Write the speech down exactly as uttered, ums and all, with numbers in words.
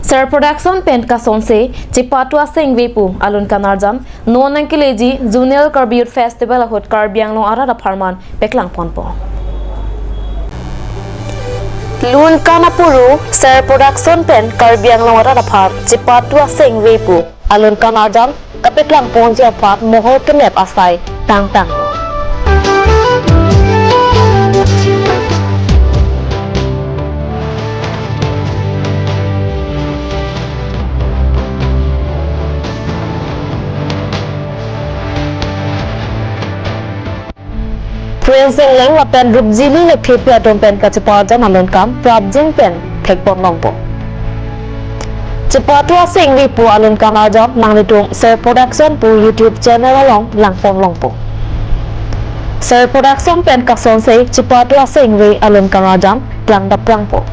Sir Production pen kasonse Chepatu Asengve pu alun kanarjan non nangkeleji Zonal Karbi Youth Festival ahut Karbi Anglong arat apharman paklang ponpo. Lun kan apuru Sir Production pen Karbi Anglong arat aphan Chepatu Asengve pu alun kanarjan kapaklang ponji aphan mohor kenep asai tangtang. Prince Engleng lapen Rupjili Lekthepi atum pen kacheparjan alun kan prapjin pen thekpon longpo. Chepatu Asengve pu alun kanarjan nanglitum Sir Production pu YouTube channel along langpon longpo. Sir Production pen kasonse Chepatu Asengve alun kanarjan klangdap prangpo.